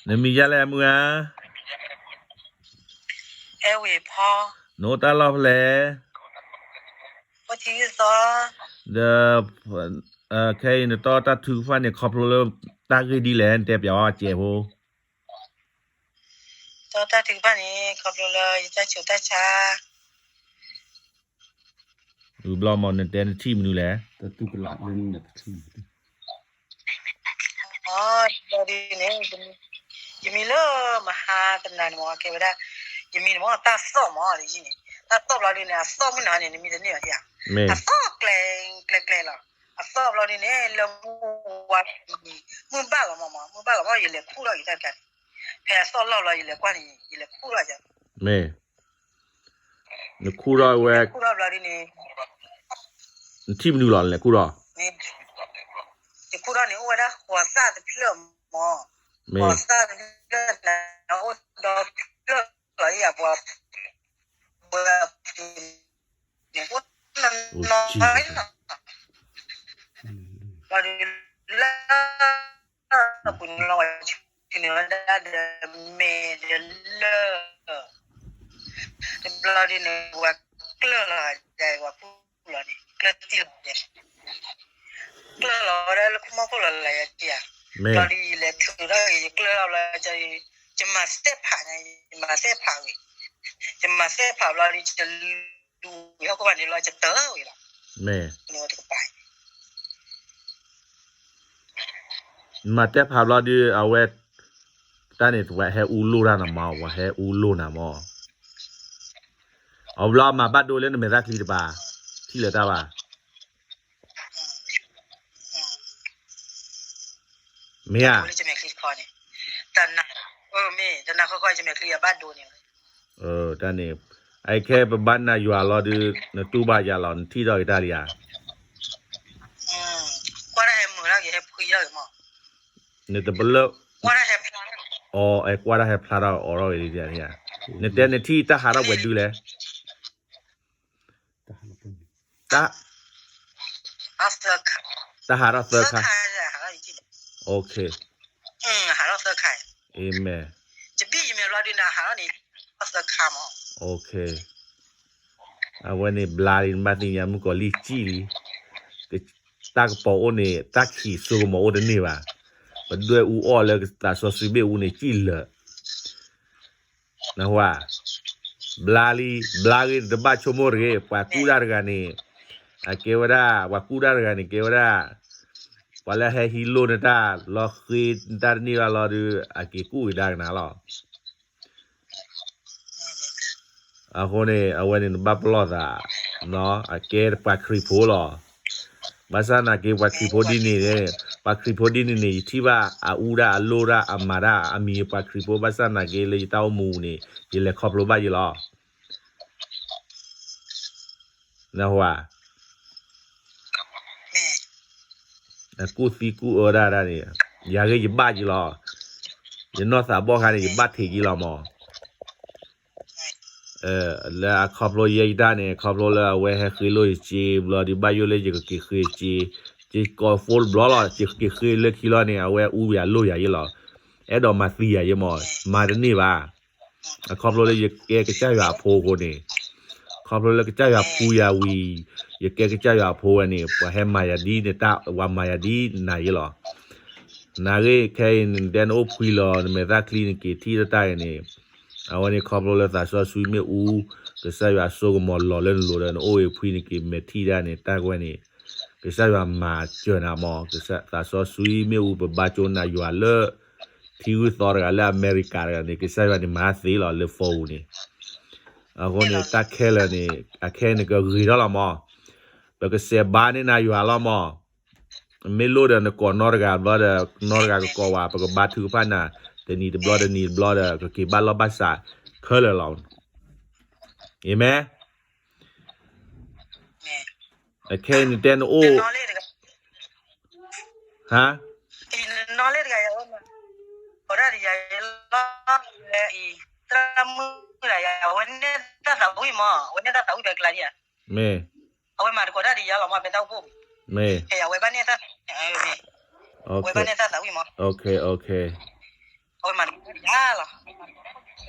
နမံၤယါလဲၣ်မုၢ်ဧါ, အဲဝ့ၤဖီ, နအိၣ်တၢ်လီၢ်ဖဲလဲၣ်, အိၣ်ထံဂုၢ်သီ, ဒီး ခဲအံၤနတီတၢ်ထုကဖၣ်န့ၣ် ခီဖျိလၢတၢ်ဂ့ၢ်ဒ်လဲၣ် နတဲပျးဝဲစဲးဖိ, တီတၢ်ထုကဖၣ်န့ၣ် ခီဖျိလၢယတၢ်ဆူးတၢ်ဆါ ဝံၤဘျီမ့ၢ်နတဲနထံၣ်မနုၤလဲၣ်, တၢ်တူၢ်ကလာ်လၢနထံၣ်, အဒ်န့ၣ်, ယမံၤလၢမဟါတနၤန့ၣ်မ့ၢ် ကဲဝဲဒၣ်, ယမံၤန့ၣ်မ့ၢ်တၢ်သီၣ်မ့ၢ်ဒ်န့ၣ်, တၢ်သီၣ်ဘျီဒ်န့ၣ် အသီၣ်မုၢ်နၤန့ၣ် နမံၤတန့ၢ်ဘၣ်ဧါ, အသီၣ်ကျဲ, ကျဲကျဲလီၤ, အသီၣ်ဘျီဒ်န့ၣ် လၢမုၢ်ဝါ, မုၢ်ဘၣ်လီၤမ့ၢ်, မုၢ်ဘၣ်လီၤမ့ၢ် ယလဲၤခူၣ်ထီၣ်က့ၤတၢ်တခါန့ၣ်, ဖဲအသီၣ်လီၢ်ဘျီ ယလဲၤကွၢ်န့ၣ် ယလဲၤခူၣ်ထီၣ်က့ၤ မ့ၢ်, နခူၣ်ထီၣ်ဝဲ, ခူၣ်ထီၣ်ဘျီဒ်န့ၣ်, နထံၣ်မနုၤလီၤ နလဲၤခူၣ်ထီၣ်, ယခူၣ်ထီၣ်န့ၣ် အိၣ်ဝဲဒၣ်ဃိးသၣ်တဖျၢၣ်မ့ၢ်, မ့ၢ်, ဃိးသၣ်တဖျၢၣ်န့ၣ် အိၣ်ဒီဖျၢၣ်လီၤ ယပှၤ, ပှၤ, န့ၣ်, အိၣ်နီၢ်နီၢ်လီၤ, ဘျီဒ်လၢ ပှၤန့ၣ်လီၤ ဝဲဆူန့ၣ်ဝဲဒၣ်ဒီး မ့ၢ်ဒီးလၢ တဘျီဒ်န့ၣ် ပှၤကျၢၢ်လီၤ ယၤ ပှၤကူၣ်လီၤန့ၣ် ကျၢၢ်တံၢ်လီၤယၤ, ကျၢၢ်လီၤဝဲဒၣ်လၢခိၣ်မီၢ်ခိၣ်လီၤလၢယၤ, ဘျီဒ်ယလဲၤထုးထီၣ်က့ၤ ယကျၢၢ်ထီၣ်ဘျီ ယမၤစဲးဖးန့ၣ် ယမၤစဲးဖးဝံၤ, ယမၤစဲးဖးဘျီဒ် ယလူၤဝံၤဟီၣ်ခိၣ်ဘၣ်န့ၣ်လီၤ ယတၢၤဝံၤလီၤ, မ့ၢ် တကပၤ မၤတဲဖးဘျီဒုး အဝဲ တၢ်န့ၣ် ပှၤဟဲအူလိၢ်တၢ်နမး ပှၤဟဲအူလိၢ်နၤမး, အဘျီမၤဘၣ်ဒိလၢနမဲာ်သၣ်ချံတပၤ, ထံၣ်လၢၤတၢ်ဘၣ်, မ့ၢ်ဧါ, တၢ်န့ၣ်, အခဲပဘၣ်နၤယွၤလီၤဒုး နတူၢ်ဘၣ်ယၤလီၤ နထံၣ်ထီၣ်က့ၤတၢ်လံဧါ, နတပလၢ, အကွၢ်တၢ်ဟဲဖျါထီၣ်အီၤထီၣ်ဝဲဒ်န့ၣ်ဧါ, နတဲနထံၣ်တၢ်ဟးထီၣ်ပှဲၤဒုလဲၣ်, တၢ်, တၢ်ဟးထီၣ်သၢခါ, အ့မ့ၢ်, အဝဲန့ၣ်ဘျါလံ နဘၣ်သ့ၣ်ညါ မုၣ်ကီၤလံၢ်စံၣ်လံ, တၢ်ကပီၤအိၣ်န့ၣ် တၢ်ခံးစိကမီၤအိၣ်တန့ၢ်ဘၣ်, ပဒွဲၣ်အူအီၣ်လၢသးစီဆှံမ့ၣ်အူန့ၣ်စံၣ်လၢာ် နဟါ, ဘျါလံ, ဘျါဂ့ၤ နတဘၣ်ဆိကမိၣ်တဂ့ၤ, ပှၤကူၣ်တၢ်တဂၤန့ၣ်, အကဲဝဲဒၣ် ပှၤကူၣ်တၢ်တဂၤန့ၣ် ကဲဝဲဒၣ်, ပှၤလၢဟဲဟံးလိၢ်နတၢ် လီၤဃ့နတၢ်တန့ၢ်ဘၣ်လီၤဒုး အက့ၤကူၣ်ကဒါကနၤလီၤ. အဃိန့ၣ် အဝဲန့ၣ်နဘၣ်ပလီၢ်သး, အကဲပှၤခရံာ်ဖိလီၤ. ဘၣ်ဆၣ်နာ်က့ ပှၤခရံာ်ဖိဒ်န့ၣ်, ပှၤခရံာ်ဖိဒ်န့ၣ်န့ၣ် ယထံၣ်ဘၣ်အအူဒၣ်အလိၣ်ဒၣ်အမၤတၢ်အမံၤပှၤခရံာ်ဖိ ဘၣ်ဆၣ်နာ်က့လၢယတၢ်အိၣ်မူန့ၣ် ယလဲၤခီဖျိဘၣ်ယလီၤ. နဟါ, အကူၣ်သံကူၣ်အၢဒၣ်ဒၣ်န့ၣ်, ယၤဂ့ၤယဘၣ်ယလီၤ. ယနီၢ်သးဘီၣ်ခါန့ၣ် ယဘၣ်ထံးယလီၤမး. လၢအခီဖျိယဲယတၢ်န့ၣ် ခီဖျိလၢအဝဲဟဲဃ့လိၢ်ယစ့ ဘျီဒုးဘၣ်ယိၣ်လၢယကက့ၤဃ့စ့, ယကိးဖိတဘျီလီၤ ယက့ၤဃ့လၢခံလီၤန့ၣ် အဝဲအူယၤလိၢ်ယၤယလီၤ. အဲၣ်ဒိးမၤသံယၤယမး, မၤတန့ၢ်ဘၣ်. အခီဖျိလၢယကဲကစၢ်ယွၤအဖိအဃိန့ၣ်, ခီဖျိလၢကစၢ်ယွၤဖှူယၤဝံၤ, ယကဲကစၢ်ယွၤအဖိဝဲန့ၣ် ပှၤဟဲမၤယၤဒ်နတၢ် ပှၤမၤယၤဒ်နၤယလီၤ. နာ်ဂ့ၤ ခဲအံၤ နတဲနအိၣ်ဖှံလီၤ နမဲာ်သၣ်ချံနက့ၤထံၣ်တၢ်ဂ့ၤန့ၣ်, အဝဲန့ၣ်ခီဖျိလၢသးစီဆှံမ့ၣ်အူ, ကစၢ်ယွၤစိကမီၤလီၤလၢနလိၤဒီး နအိၣ်အံၤဖှံနက့ၤမဲာ်ထံၣ်တၢ်န့ၣ် တၢ်ကွဲန့ၣ်, ကစၢ်ယွၤမၤစၢၤနၤမး, သးစီဆှံမ့ၣ်အူ ပဘါကၠိနၤယွၤလၢ ထံဂုၢ်သီတဂၤလၢအမဲရကၤတဂၤန့ၣ် ကစၢ်ယွၤန့ၣ်မၤသ့လီၤလၢ phone န့ၣ်, အဃိန့ၣ် တၢ်ခဲလၢာ်န့ၣ် အခဲနကဂ့ၤထီၣ်လီၤမး, ပကစဲးဘါန့ၢ်နၤယွၤလီၤမး, မ့ၢ်လိၣ်ဒီးနကိးနီတဂၤဘျီဒီး နီတဂၤကကိးဝဲ ပကဘါထုကဖၣ်နၤ တနံၤတဘျီတနံၤတဘျီဒီး ကက့ၤဘၣ်လီၢ်ဘၣ်စးခဲလၢာ်လီၤ. အၤမ့ၣ်. အခဲအံၤနတဲနအိၣ်, ဟါ, မ့ၢ်, မ့ၢ်, အဝဲမၤတကိးတၢ်ဒ်ယၤလီၤမး ဖဲတၢ်အိၣ်ဖှိၣ်, မ့ၢ်, ဝဲဘၣ်န့ၣ်တၢ်သးဝံၣ်မး, အဝဲဘၣ်န့ၣ်တၢ်သးဝံၣ်မး, အဝဲန့ၣ်တၢ်သးဝံၣ်မး, အဝဲန့ၣ်တၢ်သးဝံၣ်မး, အဝဲမၤတယါလီၤ.